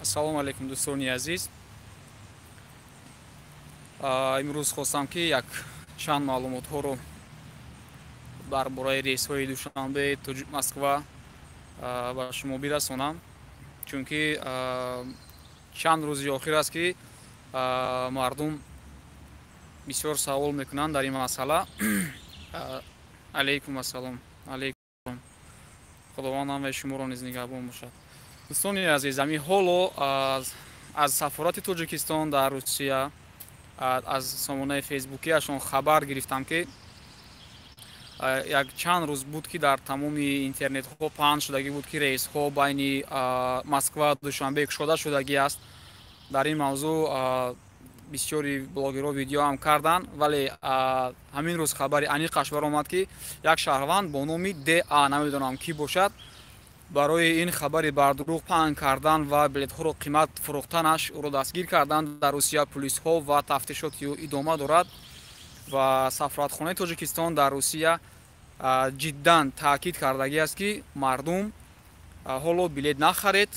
Ассалому алайкум, дӯстони азиз. Имрӯз хостам, ки як чанд маълумотҳоро дар бораи рейсҳои Душанбе Москва ба шумо бирасонам, чунки чанд рӯзи охир аст, ки мардум бисёр савол мекунанд дар ин масъала. Алайкум ассалом, алайкум, Худованд ҳамаи шуморо низ нигаҳбон бошад. Дӯстони азиз, ҳамин ҳоло аз сафорати Тоҷикистон дар Русия, аз сомонаи фейсбукиашон хабар гирифтам, ки як чанд рӯз буд, ки дар тамоми интернетҳо паҳн шудагӣ буд, ки рейсҳо байни Москва Душанбе кушода шудагӣ аст. Дар ин мавзӯъ бисёри блогерҳо видео ҳам карданд, вале ҳамин рӯз хабари аниқаш баромад, ки як шаҳрванд бо номи Да, намедонам кӣ бошад, барои ин хабари бардурӯғ паҳн кардан ва билетҳоро қимат фурӯхтанаш ӯро дастгир карданд дар Русия пулисҳо ва тафтишоти ӯ идома дорад. Ва сафоратхонаи Тоҷикистон дар Русия ҷиддан таъкид кардагӣ аст, ки мардум ҳоло билет нахаред.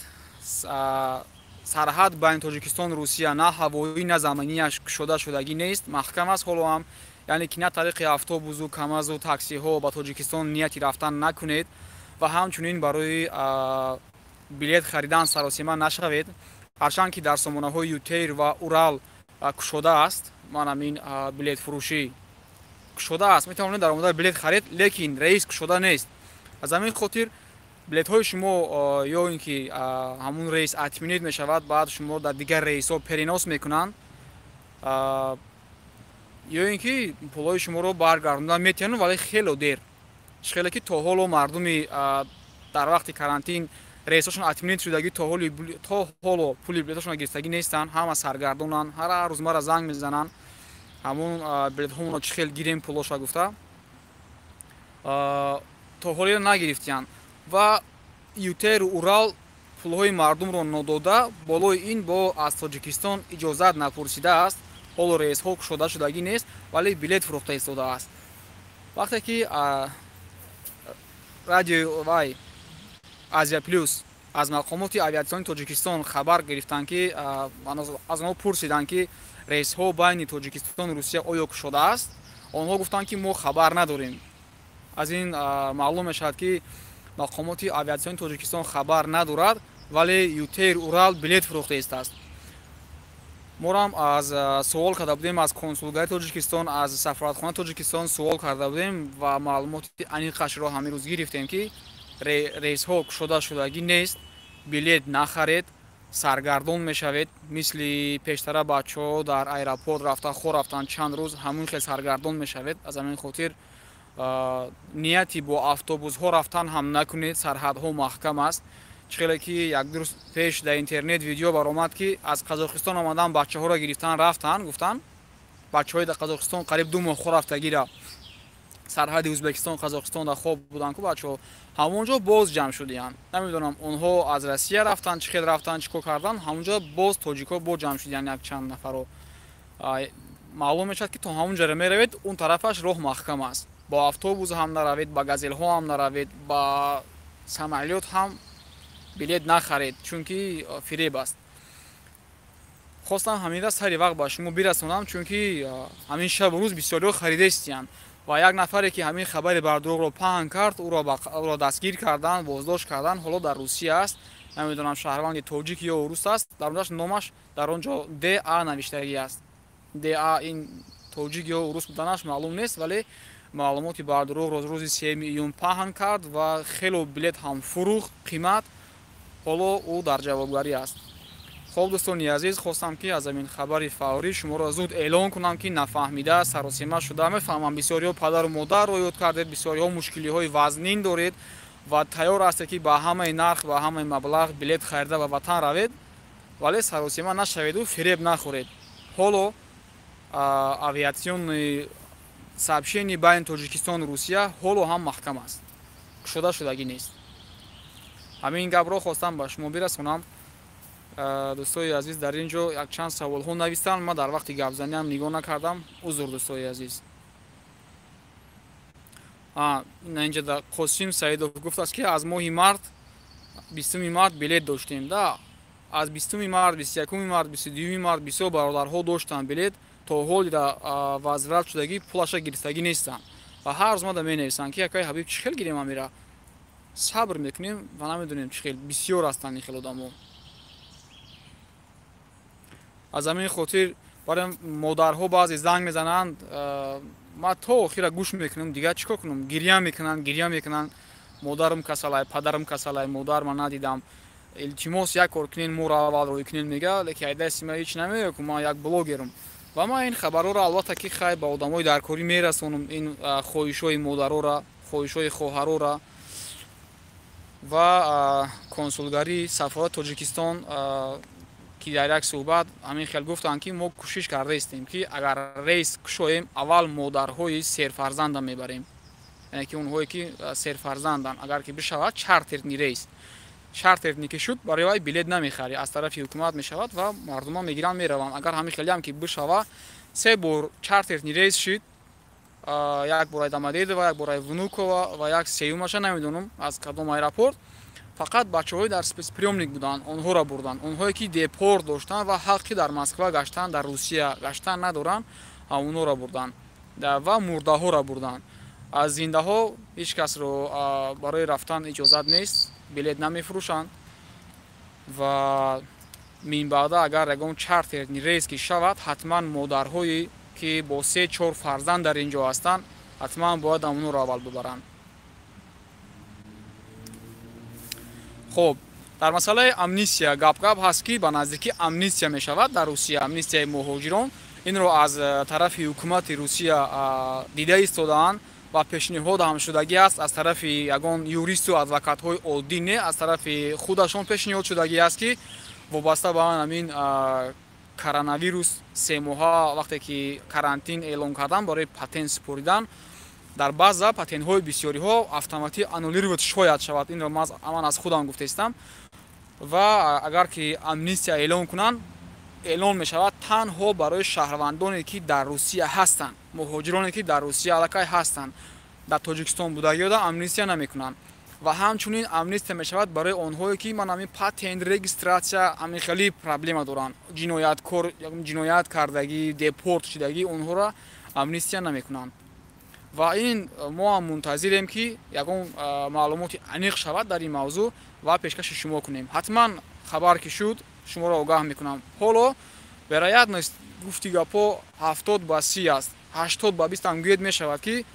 Сарҳад байни Тоҷикистону Русия на ҳавоӣ, на заминияш кушода шудагӣ нест, маҳкам аст ҳоло ҳам. Яъне ки на тариқи автобусу КамАЗу таксиҳо ба Тоҷикистон нияти рафтан накунед ва ҳамчунин барои билет харидан саросима нашавед. Ҳарчанд ки дар сомонаҳои ЮТэйр ва Урал кушода аст, ман ҳамин билетфурӯшӣ кушода аст, метавонед дар омода билет харед, лекин рейс кушода нест. Аз ҳамин хотир билетҳои шумо ё ин ки ҳамун рейс отменить мешавад, баъд шумо дар дигар рейсҳо перенос мекунанд, ё ин ки пулҳои шуморо баргардонда метиҳанд, вале хело дер. Хеле ки то ҳоло мардуми дар вақти карантин рейсҳошон отменить шудагӣ, то ҳоло пули билетҳошон гирифтагӣ нестанд. Ҳама саргардонанд, ҳар рӯз мара занг мезананд, ҳамун билетҳомонро чӣ хел гирем пулоша гуфта, то ҳолиро нагирифтиянд. Ва ЮТэйру Урал пулҳои мардумро нодода, болои ин бо аз Тоҷикистон иҷозат напурсидааст. Ҳоло рейсҳо кушода шудагӣ нест, вале билет фурӯхта истодааст. Вақте ки радио вай Азия Плюс аз мақомоти авиатсиони Тоҷикистон хабар гирифтанд, ки аз онҳо пурсиданд, ки рейсҳо байни Тоҷикистону Русия оё кушодааст, онҳо гуфтанд, ки мо хабар надорем. Аз ин маълум мешавад, ки мақомоти авиатсиони Тоҷикистон хабар надорад, вале ЮТэйр, Урал билет фурӯхта истааст. Морам аз суол карда будем, аз консулгарии Тоҷикистон, аз сафоратхонаи Тоҷикистон суол карда будем ва маълумоти аниқашро ҳамин рӯз гирифтем, ки рейсҳо кушода шудагӣ нест, билет нахаред, саргардон мешавед. Мисли пештара бачаҳо дар аэропорт рафта хор рафтанд чанд рӯз, ҳамун хел саргардон мешавед. Аз ҳамин хотир нияти бо автобусҳо рафтан ҳам накунед, сарҳадҳо маҳкам аст. Чӣ хеле ки як ду рӯз пеш дар интернет видео баромад, ки аз Қазоқистон омадан бачаҳоро гирифтан рафтан, гуфтан бачаҳои дар Қазоқистон қариб 2 моҳ хор рафтагира, сарҳади Ӯзбекистон Қазоқистон дар хоб буданд ку бачаҳо, ҳамон ҷо боз ҷамъ шудиянд. Намедонам, онҳо аз Россия рафтанд, чӣ хел рафтанд, чӣ кор карданд, ҳамон ҷо боз тоҷикҳо боз ҷамъ шудиянд як чанд нафаро. Маълум мешавад, ки то ҳамон ҷоро меравед, он тарафаш роҳ маҳкам аст. Бо автобус ҳам наравед, ба газелҳо ҳам наравед, ба самолёт ҳам билет нахаред, чунки фиреб аст. Хостам ҳаминра сари вақт ба шумо бирасонам, чунки ҳамин шабу рӯз бисёриҳо харидастиянд ва як нафаре, ки ҳамин хабари бардурӯғро паҳн кард, ӯро дастгир карданд, боздошт карданд, ҳоло дар Русия аст. Намедонам, шаҳрванди тоҷик ё урус аст. Дар онҷаш номаш дар он ҷо Да навиштагӣ аст. Да ин тоҷик ё урус буданаш маълум нест, вале маълумоти бардурӯғро рӯзи 3 июн паҳн кард ва хело билет ҳам фурӯхт қимат. Ҳоло ӯ дар ҷавобгарӣ аст. Хоб, дӯстони азиз, хостам, ки аз ҳамин хабари фаврӣ шуморо зуд эълон кунам, ки нафаҳмида саросима шуда. Мефаҳмам, бисёриҳо падару модарро ёд кардед, бисёриҳо мушкилиҳои вазнин доред ва тайёр ҳастед, ки ба ҳамаи нарх, ба ҳамаи маблағ билет харида ба ватан равед, вале саросима нашаведу фиреб нахӯред. Ҳоло авиационный сообщение байни Тоҷикистону Русия ҳоло ҳам маҳкам аст, кушода шудагӣ нест. Ҳамин гапро хостам ба шумо бирасонам. Дӯстои азиз, дар ин ҷо якчанд саволҳо навистанд, ман дар вақти гапзаниам нигоҳ накардам, узр, дӯстои азиз. Инҷа Қосим Саидов гуфтааст, ки аз моҳи март, 20 март билет доштем да. Аз 20 март, 21 март, 22 март бисёр бародарҳо доштанд билет, то ҳолира возврат шудагӣ, пулаша гирифтагӣ нестанд ва ҳар рӯз мада менависанд, ки акай Ҳабиб, чӣ хел гирем амира? Сабр мекунем ва намедонем чӣ хел. Бисёр ҳастанд ин хел одамо. Аз ҳамин хотир барои модарҳо баъзе занг мезананд, ман то охира гӯш мекунам, дигар чӣ кор кунам? Гирья мекунанд, гирья мекунанд: модарам касалай, падарам касалай, модар ман надидам, илтимос, як кор кунен, моро аввал рӯй кунен, мега. Лекин ай дасти ман ҳеҷ намеояд, ку ман як блогерам ва ман ин хабарҳоро албатта ки хай ба одамои даркорӣ мерасонам, ин хоҳишҳои модарора, хоҳишҳои хоҳарора. Ва консулгарии сафорати Тоҷикистон, ки дар як суҳбат ҳамин хел гуфтанд, ки мо кӯшиш кардаистем, ки агар рейс кушоем, аввал модарҳои серфарзанда мебарем, яъне ки онҳое ки серфарзанданд. Агар ки бишавад чартерный рейс, чартерный ки шуд, барои вай билет намехарӣ, аз тарафи ҳукумат мешавад ва мардума мегиранд, мераванд. Агар ҳамин хелиам ки бишава, се бор чартерный рейс шид: як бораи Домодедово, як бораи Внуково ва як сеюмаша намедонам аз кадом аэропорт. Фақат бачаҳои дар спецприёмник буданд, онҳоро бурданд. Онҳое ки депорт доштанд ва ҳаққи дар Москва гаштан, дар Русия гаштан надоранд, онҳоро бурданд ва мурдаҳоро бурданд. Аз зиндаҳо ҳеҷ касро барои рафтан иҷозат нест, билет намефурӯшанд. Ва минбаъда агар ягон чартерный рейс ки шавад, ҳатман модарҳое ки бо се чор фарзанд дар ин ҷо ҳастанд, ҳатман бояд онҳоро аввал бибаранд. Хуб, дар масъалаи амнистия гап-гап ҳаст, ки ба наздикӣ амнистия мешавад дар Русия, амнистияи муҳоҷирон. Инро аз тарафи ҳукумати Русия дида истодаанд ва пешниҳод ҳам шудагӣ аст аз тарафи ягон юристу адвокатҳои оддӣ не, аз тарафи худашон пешниҳод шудагӣ аст, ки вобаста ба ҳамин коронавирус 3 моҳа вақте ки карантин эълон кардан, барои патент супоридан дар баъза патентҳои бисёриҳо автоматӣ аннулировать шояд шавад. Инро ман аз худам гуфтаистам. Ва агар ки амнистия эълон кунанд, эълон мешавад танҳо барои шаҳрвандоне ки дар Русия ҳастанд, муҳоҷироне ки дар Русия аллакай ҳастанд. Дар Тоҷикистон будагиёда амнистия намекунанд. Ва ҳамчунин амнистия мешавад барои онҳое ки ман ҳамин патент, регистрация, ҳамин хеле проблема доранд, ҷинояткор, ҷиноят кардагӣ, депорт шудагӣ, онҳоро амнистия намекунанд. Ва ин мо ҳам мунтазирем, ки ягон маълумоти аниқ шавад дар ин мавзӯъ ва пешкаши шумо кунем. Ҳатман хабар ки шуд, шуморо огаҳ мекунам. Ҳоло вероятность, гуфти гапҳо, 70 ба 30 аст, 80 ба 20 ҳам гӯед мешавад, ки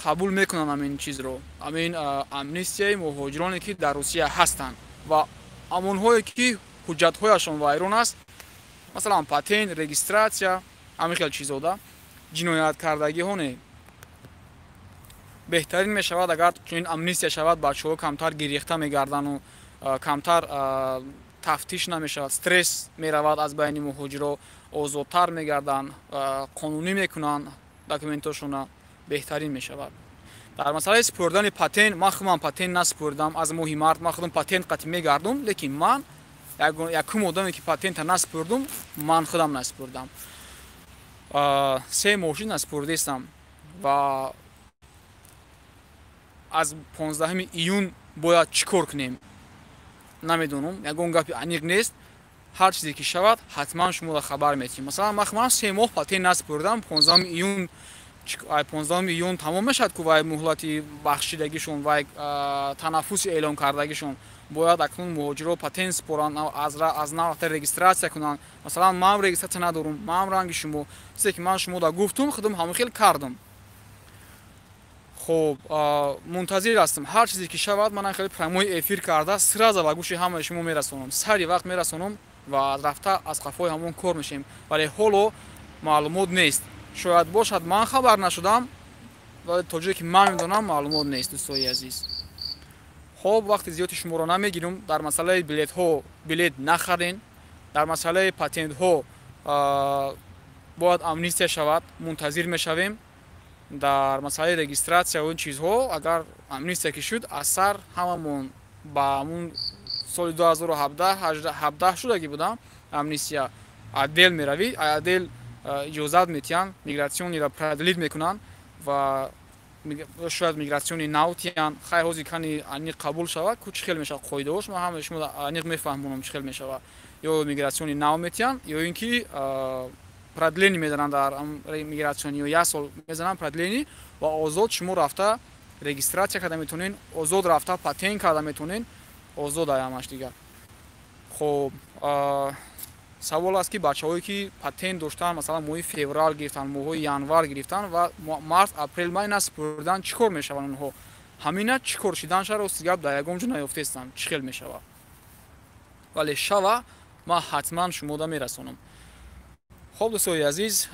қабул мекунанд ҳамин чизро, ҳамин амнистияи муҳоҷироне ки дар Русия ҳастанд ва ҳамонҳое ки ҳуҷҷатҳояшон вайрон аст, масалан патент, регистрация, ҳамин хел чизода, ҷинояткардагиҳо не. Беҳтарин мешавад, агар чунин амнистия шавад, бачаҳо камтар гирехта мегарданду камтар тафтиш намешавад, стресс меравад аз байни муҳоҷиро, озодтар мегарданд, қонунӣ мекунанд документошона, беҳтарин мешавад. Дар масъалаи супурдани патент, ман худам патент насупурдам аз моҳи март. Ман худам патент қатъи мегардум, лекин ман якум одаме ки патента насупурдум, ман худам насупурдам. 3 моҳ шуд, насупурдистам. Ва аз 15 июн бояд чӣ кор кунем, намедонам, ягон гапи аниқ нест. Ҳар чизе ки шавад, ҳатман шуморо хабар метиҳем. Масалан, ман худам 3 моҳ патент насупурдам. 15 июн, 15 июн тамом мешавад ку вай муҳлати бахшидагишон, вай танаффуси эълон кардагишон. Бояд акнун муҳоҷиро патент супоранд, аз нав регистрация кунанд. Масалан, ман регистрация надорум, ман ранги шумо, чизе ки ман шумода гуфтум, худам ҳамон хел кардам. Хуб, мунтазир ҳастам. Ҳар чизе ки шавад, ман хеле прямой эфир карда, сразу ба гӯши ҳамаи шумо мерасонам, сари вақт мерасонам ва рафта аз қафои ҳамон кор мешем. Вале ҳоло маълумот нест. Шояд бошад, ман хабар нашудам, вале то ҷое ки ман медонам, маълумот нест, дӯстои азиз. Хоб, вақти зиёди шуморо намегирам. Дар масъалаи билетҳо билет нахарен. Дар масъалаи патентҳо бояд амнистия шавад, мунтазир мешавем. Дар масъалаи регистрация ва ин чизҳо, агар амнистия ки шуд, аз сар ҳамамон ба ҳамун соли 2017 шудагӣ будам амнистия, отдел меравӣ, отдел иҷозат метиҳанд, миграционный ро продлить мекунанд ва Шояд миграционный нав тиян. Хай, ҳозир кани аниқ қабул шавад, ку чӣ хел мешавад қоидаҳош, ман ҳама шумо аниқ мефаҳмонам, чӣ хел мешавад. Ё миграционный нав метиҳанд, ё ин ки продление мезананд дар миграционный, ё як сол мезананд продление ва озод шумо рафта регистрация карда метавонед, озод рафта патент карда метавонед, озод ҳамаш дигар. Хоб, савол аст, ки бачаҳое, ки патент доштанд, масалан, моҳи феврал гирифтанд, моҳҳои январ гирифтанд ва март, апрел, май насупурдан, чӣ кор мешаванд онҳо? Ҳамина чӣ кор шиданша, рости гап, дар ягон ҷо наёфтаистам, чӣ хел мешавад. Вале шава, ман ҳатман шумода мерасонам. Хоб, дӯстои азиз,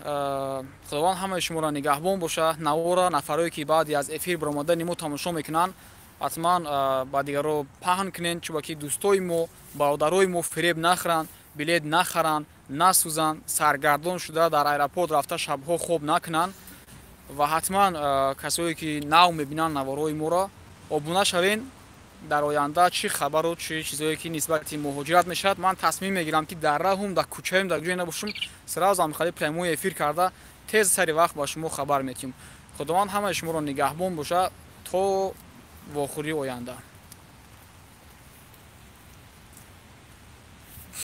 Худованд ҳамаи шуморо нигаҳбон боша. Навора нафарое, ки баъди аз эфир баромадани мо тамошо мекунанд, ҳатман ба дигарро паҳн кунед, чунки дӯстои мо, бародарои мо фиреб нахӯранд, билет нахаранд, насӯзанд, саргардон шуда дар аэропорт рафта шабҳо хоб накунанд. Ва ҳатман касое, ки нав мебинанд наворҳои моро, обуна шавен. Дар оянда чӣ хабару чӣ чизое, ки нисбати муҳоҷират мешавад, ман тасмим мегирам, ки дар раҳум, дар кӯчаем, дар ҷое набошум, сразу ҳамихали прямой эфир карда, тез сари вақт ба шумо хабар метиҳем. Худованд ҳамаи шуморо нигаҳбон боша. То вохӯрии оянда.